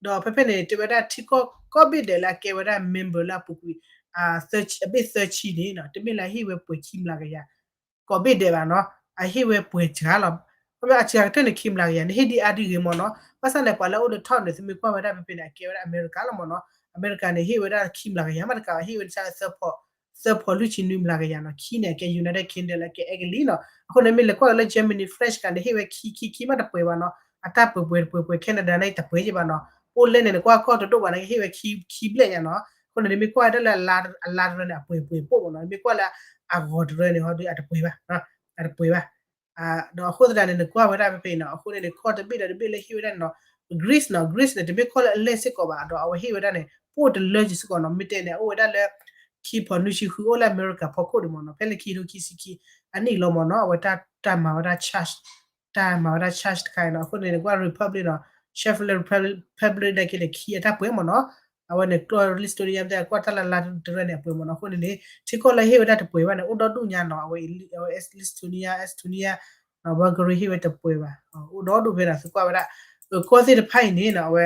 ဒီးဖဲဖဲန့ၣ် တဲဝဲဒၣ်ထံကီၢ်ကိးဘ့ၣ်ဒဲးလၢအကဲဝဲဒၣ် member လၢအပူၤကွံာ် အဘ့ၣ်သၢဆံန့ၣ်နီၤ တမ့ၢ်လၢအဟ့ၣ်ဝဲပှဲၤခံမျးကယၤ ကိးဘ့ၣ်ဒဲးဘၣ်နီၤ, အဟ့ၣ်ဝဲပှဲၤစှၤလီၤ. ခီဖျိအစှၤကတၢၢ်န့ၣ် ခံမျးကယၤန့ၣ် ဟ့ၣ်ဒံးအါဒံးဂ့ၤမ့ၢ်နီၤ, ဘၣ်ဆၣ်န့ၣ် ပှၤလၢအအိၣ်လၢ top န့ၣ် သုမ့ၢ်ကွၢ်ဝဲဒၣ်ဖဲဖဲန့ၣ် အကဲဝဲဒၣ်အမဲရကၤလီၤမ့ၢ်နီၤ, အမဲရကၤန့ၣ် ဟ့ၣ်ဝဲဒၣ်ခံမျးကယၤမးတကးဘၣ် ဟ့ၣ်ဝဲဒၣ်သၢဖီ သၢဖီလွံၢ်ဆံနွံမျးကယၤနီၤ, ခံန့ၣ် အကဲ United Kingdom လၢအကဲအဲကလံးနီၤ, အဃိန့ၣ်မ့ၢ်လဲၤကွၢ်လၢ Germany French ကန့ၣ် ဟ့ၣ်ဝဲခံခံခံမးတပှဲၤဘၣ်နီၤ, အတၢ်ပှဲၤပှဲၤတပှဲၤပှဲၤ Canada န့ၣ်တပှဲၤယဘၣ်နီၤ, အိၣ်လဲၣ်န့ၣ် နကွၢ်ကီၢ်တဒိၣ်ဘၣ်န့ၣ် ကဟ့ၣ်ဝဲခံခံဘျဲၣ်ညါနီၤ, အဃိန့ၣ် နမ့ၢ်ကွၢ်ဝဲဒၣ်လၢအလါတရၢန့ၣ် အပှဲၤပှဲၤပိၣ်မ့ၢ်နီၤ, နမ့ၢ်ကွၢ်လၢအဂီၤတရၢန့ၣ် ဟီဒီးအတပှဲၤဘၣ်, အတပှဲၤဘၣ် ဒီးအဃိသတးန့ၣ် နကွၢ်ဝဲဒၣ်ဖဲဖဲနီၤ, အဃိန့ၣ်န့ၣ် ကီၢ်တဘ့ၣ်ဒီးတဘ့ၣ်လၢဟ့ၣ်ဝဲဒၣ်နီၤ, Greece နီၤ, Greece န့ၣ် တမ့ၢ်ကီၢ်လၢအလဲၢ်စ့ၢ်ကီးဘၣ်, ဒီးအဝဲဟ့ၣ်ဝဲဒၣ်န့ၣ် ပိၣ်တလၢက့ၤစ့ၢ်ကီးနီၤ, မ့ၢ်တဲန့ၣ် အိၣ်ဝဲဒၣ်လၢ ခံဖီနွံဆံဃု အိၣ်လၢအမဲရကၤဖီခိၣ်ဒံးမ့ၢ်နီၤ, ဖဲလၢခံကထိခံဆံခံအနံၣ်လီၤမ့ၢ်နီၤ, အဝဲတၢ်မၤဝဲဒၣ် charge တၢ်မၤဝဲဒၣ် charge တခါအံၤနီၤ, အဃိန့ၣ် နကွၢ် Republic နီၤ, Czech Republic နာ်က့န့ၣ် ခံအတၢ်ပှဲၤမ့ၢ်နီၤ, အဝဲန့ၣ်ကျီၢ် Lithuania မ့ၢ်တဲကွၢ်တၢ်လၢလါတရၢန့ၣ် အပှဲၤမ့ၢ်နီၤ, အဃိန့ၣ်န့ၣ် ထံကီၢ်လၢဟ့ၣ်ဝဲဒၣ်တပှဲၤဘၣ်န့ၣ် အိၣ်ဒီဒူၣ်ညါနီၤ, အဝဲ အဝဲ Lithuania, Estonia, Bulgaria ဟ့ၣ်ဝဲတပှဲၤဘၣ်, အိၣ်ဒီဒူၣ်ဖဲနီၤ, သုကွၢ်ဝဲဒၣ် ကီၢ်သ့ၣ်တဖၣ်အံၤန့ၣ်နီၤ, အဝဲ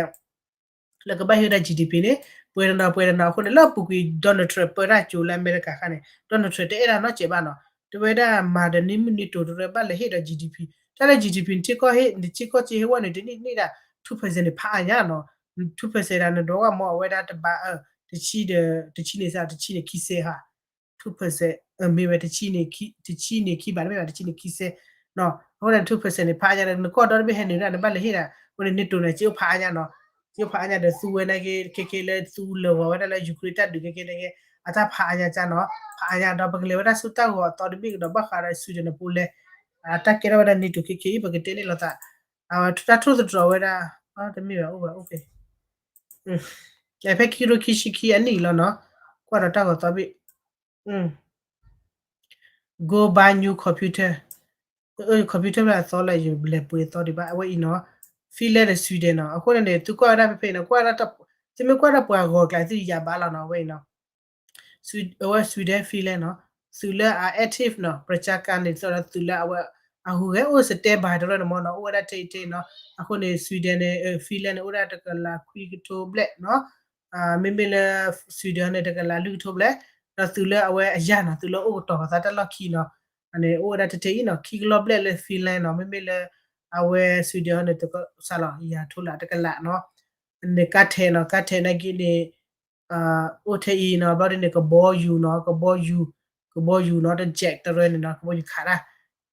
လၢကဘၣ်ဟ့ၣ်ဝဲဒၣ် GDP န့ၣ် ပှဲၤတနီၤပှဲၤတနီၤ, အဃိန့ၣ် လၢအပူၤကွံာ် Donald Trump ပၢတၢ်ကၠိလၢအမဲရကၤအခါန့ၣ် Donald Trump တအဲၣ်ဒိးနီတစဲးဘၣ်နီၤ, တဲဝဲဒၣ်မၤဒီးန့ၢ်မုၢ်န့ၢ်တိၤတရၢဘၣ်လဲၤဟ့ၣ်ဒီး GDP, တၢ်လၢ GDP နထံကီၢ်ဟ့ၣ် နထံကီၢ်က့ဟ့ၣ်ဝဲန့ၣ် တနံၣ်န့ၢ်ဒၣ် two percent န့ၣ် ဖးအါညါနီၤ, two percent ဒၣ်နဒိးဝဲမ့ၢ်အဝဲဒၣ်တဘး တဆံဒီး တဆံန့ၣ်စး တဆံန့ၣ်ခံစဲးဟါ two percent မ့ၢ်ဝဲ တဆံန့ၣ်ခံဘး တမ့ၢ်ဘၣ် တဆံန့ၣ်ခံစဲး, အဃိန့ၣ် two percent န့ၣ် ဖးအါညါဒီး နကီၢ်ဒီတဘ့ၣ်ဟဲနုာ်ဒၣ် နဘၣ်လဲၤဟ့ၣ်ဒၣ်, အဃိန့ၣ် NATO န့ၣ် က့အိၣ်ဖးအါညါနီၤ, က့အိၣ်ဖးအါညါဒီး သူဝဲနာ်က့ ခဲက့လၢသူလၢာ်ဂီၤဝဲဒၣ်လၢ Ukraine တၢ်ဒုးခဲက့နာ်က့ အတၢ်ဖးအါညါကၢ်နီၤ, ဖးအါညါဒီး ပကလဲၤဝဲဒၣ်ဆူတၢ်ဂီၤအသီတဘ့ၣ်ကဒီး ဘၣ်ဃးဒီး Sweden န့ၣ် ပူၤလဲၤ, တၢ်ကဲထီၣ်ဝဲဒၣ် NATO ခဲက့အံၤ ပကတဲန့ၣ်လိာ်သး, တၢ်ထိၣ်သတြီၤဝဲဒၣ်, တမ့ၢ်ဘၣ်အိၣ်ဘၣ်အိၣ်ဖဲ ဖဲခံကထိခံဆံခံအနံၣ်လီၤနီၤ, ကွၢ်ဒီးတၢ်ဂီၤသီဘ့ၣ် go buy new computer, computer ဘၣ်အသီလၢယလဲၤပှ့ၤအသီဒံးဘၣ် အဝဲအံၤနီၤ, Finland ဒီး Sweden နီၤ, အဃိန့ၣ်န့ၣ် သုကွၢ်ဝဲဒၣ်ဖဲဖဲအံၤနီၤ, ကွၢ်ဒၣ် သုမ့ၢ်ကွၢ်ဒၣ်ပှၤဂီၤကျါသုယၤဘၣ်လီၤနီၤ, အဝဲအံၤနီၤ, အဝဲ Sweden Finland နီၤ, သုးလၢအ active နီၤ ပရၢကၢန့ၣ် သုးလၢအဝဲ အဟူးဂဲၤအိၣ် standby တရၢန့ၣ်မ့ၢ်နီၤ, အိၣ်ဝဲဒၣ်ထဲအံၤထဲအံၤနီၤ, အဃိန့ၣ် Sweden န့ၣ် Finland န့ၣ် အိၣ်ဝဲဒၣ်တကလးခွံကထိဘျဲၣ်နီၤ, မ့မ့ၢ်လၢ Sweden န့ၣ် တကလးလွံၢ်ကထိဘျဲၣ်, ဒီးသုးလၢအဝဲအယၤနီၤ, သုးလၢအိၣ်ကတီၤပသးတၢ်လီၢ်ခံနီၤ, န့ၣ် အိၣ်ဝဲဒၣ်ထဲထဲအံၤနီၤ, ခံကလီၢ်ဘျဲၣ်လၢ Finland နီၤ, မ့မ့ၢ်လၢ အဝဲ Sweden န့ၣ် တကစးလီၤ ယၤထိလၢတကလးနီၤ, န့ၣ် ကါထဲးနီၤ, ကါထဲးနာ်က့န့ၣ် အိၣ်ထဲအံၤနီၤ, ဘျီဒ်န့ၣ် ကဘီယူၤနီၤ, ကဘီယူၤ, ကဘီယူၤနီၤ, တ jet တရၢန့ၣ်နီၤ, ကဘီယူၤခးတၢ်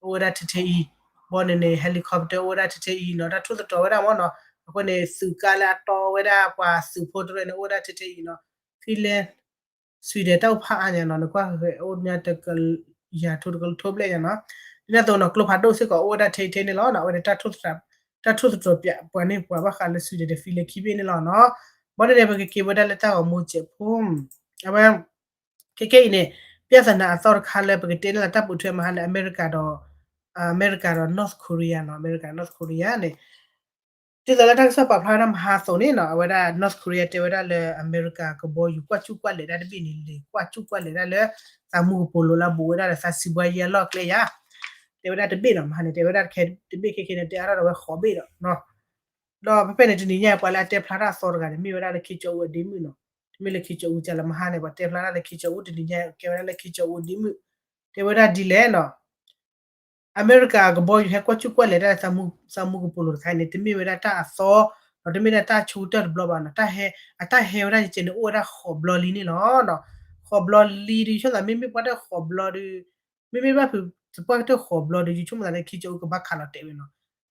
အိၣ်ဝဲဒၣ်ထဲထဲအံၤ, ဘီန့ၣ်န့ၣ် helicopter အိၣ်ဝဲဒၣ်ထဲထဲအံၤနီၤ, တၢ်ထိၣ်သတြီၤဝဲဒၣ်မ့ၢ်နီၤ, အဃိန့ၣ် သုးကါလၢအတီဝဲဒၣ်ပှၤသုးဖိတရၢန့ၣ် အိၣ်ဝဲဒၣ်ထဲထဲအံၤနီၤ, Finland Sweden တၢ်အိၣ်ဖးအါညါနီၤ, နကွၢ်ဂဲၤအိၣ်ညါတက ယၤထိတကလးထိဘျဲၣ်ညါနီၤ, ဒ်န့ၣ်အသိးနီၤ ကျိဖးဒိၣ်စ့ၢ်ကီး အိၣ်ဝဲဒၣ်ထဲအံၤထဲန့ၣ်လီၤနီၤ, အဝဲန့ၣ် တၢ်ထိၣ်သတြီၤပှၤန့ၢ်ပှၤဘၣ်ဃးလၢ Sweden ဒီး Finland ခံဘ့ၣ်န့ၣ်လီၤနီၤ, ဘီန့ၣ်န့ၣ် ပကက့ၤဝဲဒၣ်လၢတၢ်ဂီၤမူစဲးဖိ အဝဲ ခဲကဲအံၤန့ၣ် ပြဿနာအသီတခါလၢပကတဲန့ၣ်လီၤ တၢ်ပိာ်ထွဲမဟါလၢအမဲရကၤဒီး အမဲရကၤဒီး North Korea နီၤ, အမဲရကၤ North Korea န့ၣ် ဒ်သိးလၢတၢ်ကစီၣ်ပာ်ဖျါဝဲဒၣ်မဟါအသိးန့ၣ်နီၤ, အဝဲဒၣ် North Korea တဲဝဲဒၣ်လၢအမဲရကၤကဘီယူၤကွၢ်ကူၣ်ကွၢ်လဲာ်တၢ်တဘ့ၣ်န့ၣ် လဲၤကွၢ်ကူၣ်ကွၢ်လဲာ်ဒၣ်လၢ သးမူကပိာ်လိၤလၢအဘူးဝဲဒၣ်ဒီးသးစံးဘှါယဲအလီၢ်အကျဲယါ, တဲဝဲဒၣ်တဘ့ၣ်နီၤ, မဟါန့ၣ် တဲဝဲဒၣ်တဘ့ၣ်ခဲခဲန့ၣ် တဲအါထီၣ်ဒီးဝဲဃိးဘ့ၣ်ဒီး ဒီးဖဲဖဲန့ၣ် တနံၤညါ ပှၤလၢအတဲဖျါတၢ်အသီတဂၤန့ၣ် မ့ၢ်ဝဲဒၣ်လၢ ခ့ကၠီအူအဒ့မုၣ်နီၤ, တမ့ၢ်လၢ ခ့ကၠီအူ ကလၢမဟါန့ၣ် ပှၤတဲဖျါတၢ်လၢ ခ့ကၠီအူ တနံၤညါ ကဲဝဲဒၣ်လၢ ခ့ကၠီအူအဒ့မုၣ်, တဲဝဲဒၣ်ဒ်လဲၣ်နီၤ အမဲရကၤကဘီယူၤဟဲကွၢ်ကူၣ်ကွၢ်လဲာ်တၢ်လၢ သးမူကပိာ်လိၤတခါအံၤန့ၣ် တမ့ၢ်ဝဲဒၣ်တၢ်အသီ, ဒီးတမ့ၢ်ဒၣ်တၢ်ဆိကတၢၢ်တဘျီဘၣ်နီၤ, တၢ်ဟဲ, အတၢ်ဟဲဝဲဒၣ်ယကဲန့ၣ် အိၣ်ဝဲဒၣ်ဃိးဘျီလံန့ၣ်လီၤ. ဃိးဘျီလံဒီး ယဆိကမိၣ်သး မ့မ့ၢ်ပှၤတၢၢ်ဃိးဘျီဒီး, မ့မ့ၢ်ဘၣ်ဖုးသပှၢ်ကတၢၢ်ဃိးဘျီဒီး ယဆိကမိၣ်သးလၢ ခ့ကၠီအူကဘၣ်ခးလီၤတဲာ်ဝဲနီၤ.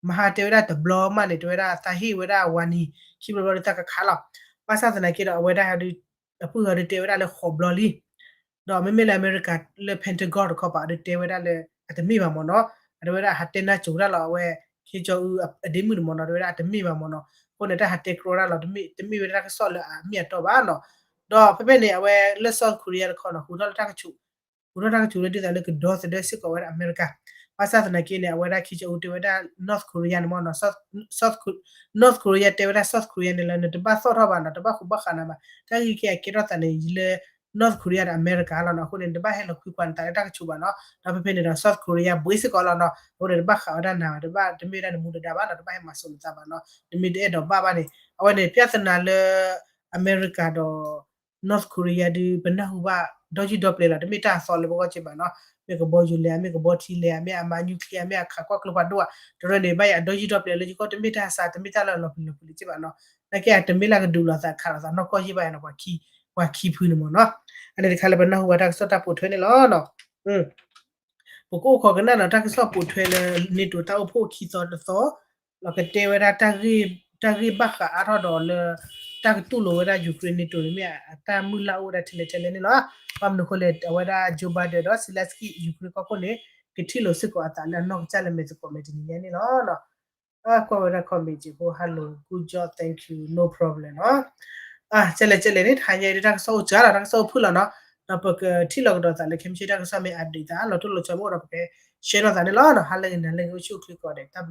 မဟါတဲဝဲဒၣ်တဘျီမးန့ၣ် တဲဝဲဒၣ်သးဟ့ၣ်ဝဲဒၣ်ဝၤနံၤ ခံဘျီဘျီဒီးသးကခးလီၤ. ဘၣ်ဆၣ်သနာ်က့ဒီး အဝဲဒၣ်ဒီး အပုၢ်ဂီၤဒီးတဲဝဲဒၣ်လၢဃိးဘျီလံ ဒီးမ့မ့ၢ်လၢအမဲရကၤလၢ Pentagon တခီပၤ အဒုးတဲဝဲဒၣ်လၢ အတမ့ၢ်ဘၣ်မ့ၢ်နီၤ, အတဲဝဲဒၣ်ဟးတဲနါစိၤတၢ်လီၤ အဝဲ Kim Jong Un အဒ့မုၣ်န့ၣ်မ့ၢ်နီၤ, တဲဝဲဒၣ်အတမ့ၢ်ဘၣ်မ့ၢ်နီၤ, အဃိန့ၣ် တၢ်ဟးတဲကြီတၢ်လီၤ တမ့ၢ်ဝဲဒၣ်တၢ်ကစီၣ်လၢအမ့ၢ်အတီဘၣ်နီၤ, ဒီးဖဲဖဲန့ၣ် အဝဲလၢ South Korea တခီနီၤ ဟူးထီၣ်လၢတၢ်ကဆူး ဟူးထီၣ်တၢ်ကဆူးလၢဒ်သိးလၢကဒီသဒၢစ့ၢ်ကီးဝဲဒၣ်အမဲရကၤ, ဘၣ်ဆၣ်သနာ်က့န့ၣ် အဝဲဒၣ် Kim Jong Un တဲဝဲဒၣ် North Korea န့ၣ်မ့ၢ်နီၤ North Korea တဲဝဲဒၣ် South Korea န့ၣ်လၢနတဘၣ်သီၣ်ထီၣ်ဘၣ်နီၤ, တဘၣ်ဃူဘၣ်ဃးနၤဘၣ်, တၢ်ဂ့ၢ်ကဲအကဲထီၣ်သးန့ၣ် လၢ North Korea ဒီးအမဲရကၤလီၤနီၤ, အဃိန့ၣ် နတဘၣ်ဟဲလီၤကွံကွၢ်နသးလၢတၢ်ကဆူးဘၣ်နီၤ, ဒီးဖဲဖဲန့ၣ်ဒီး South Korea ဘှံးစ့ၢ်ကီးလီၤနီၤ, အဃိန့ၣ် တဘၣ်ဃးဝဲဒၣ်နၤဘၣ်, တဘၣ်တမ့ၢ်ဝဲဒၣ်နမူနဒါဘၣ်နီၤ, တဘၣ်ဟဲမၤစိးနသးဘၣ်နီၤ, နမ့ၢ်တအဲၣ်ဒိးဘၣ်ဘၣ်န့ၣ်, အဝဲန့ၣ် ပြဿနာလၢ အမဲရကၤဒီး North Korea ဒုး ပနၢ်ဟူဘၣ် ဒီယုၢ်ဒီပျဲၤလီၤ, တမ့ၢ်တၢ်အသီလၢပဂီၢ်က့ဘၣ်နီၤ, မ့ၢ်ကဘီယူၤလဲၤဧါ, မ့ၢ်ကဘီထံလဲၤဧါ, မ့ၢ်အမၤ nuclear မ့ၢ်အခးကွၢ်ကျိဖးဒိၣ်ဧါ, တရၢန့ၣ် ဘၣ်ယၤအဒီယုၢ်ဒီပျဲၤလၢယဂီၢ် တမ့ၢ်တၢ်ဆါ တမ့ၢ်တၢ်လၢလီၤပျံၤလီၤပျံၤလၢက့ဘၣ်နီၤ, နာ်က့အတမ့ၢ်လၢကဒုးလိာ်သးခးလိာ်သးနီၢ်ကီၢ်ယ့ၢ်ဘၣ်နီၤ, ပှၤခံဖုန့ၣ်မ့ၢ်နီၤ, အန့ၣ်တခါလၢပနၢ်ဟူဘၣ်တၢ်ကစီၣ်တၢ်ပိာ်ထွဲန့ၣ်လီၤနီၤ. ပကအိၣ်ခိးကနၣ်ဒီးတၢ်ကစီၣ်ပိာ်ထွဲလၢ NATO တၢ်အိၣ်ဖှိၣ်ခံသီတသီ, လီၤကတဲဝဲဒၣ် တၢ်ဂ့ၢ်ဘၣ်ဃးအါထီၣ်ဒီးလၢ တၢ်ကတူၢ်လိာ်ဝဲဒၣ် Ukraine NATO န့ၣ်မ့ၢ်အတၢ်မုၢ်လၢ်အိၣ်ဝဲဒၣ်ထဲလဲၣ်ထဲလဲၣ်န့ၣ်လီၤ. ဘၣ်မနုၤအဃိလဲၣ် အဝဲဒၣ် Joe Biden ဒီး Zelenskyy Ukraine ကီၢ်ခိၣ်န့ၣ် ကထံၣ်လိာ်စ့ၢ်ကီးအသးလၢအနီၢ်ကစၢ်လၢမဲာ်သကိးမဲာ်တနံၤညါန့ၣ်လီၤ. ကွၢ်ဝဲဒၣ် comment စ့ၢ်ဖိ hello good job thank you no problem နီၤ. ကဲလဲၣ်ကဲလဲၣ်န့ၣ် တဟါညါအံၤဒ်တၢ်ကစီၣ်အိၣ်စှၤလီၤ တၢ်ကစီၣ်အိၣ်ဖုၣ်လီၤနီၤ. ဒီးပကထံၣ်လိာ်ကဒီးသးလၢခဲမုၢ်ဆ့ၣ်တၢ်ကစီၣ်မ့ၢ် update သး လီၤတိၢ်လီၤဆီမ့ၢ်အိၣ်ဒီးပက share လိာ်သးန့ၣ်လီၤနီၤ. ဟါလၢဂ့ၤ နၤလၢဂ့ၤ အိၣ်ဆူၣ်အိၣ်ချ့ကိးဂၤဒဲး တၢ်ဘျုး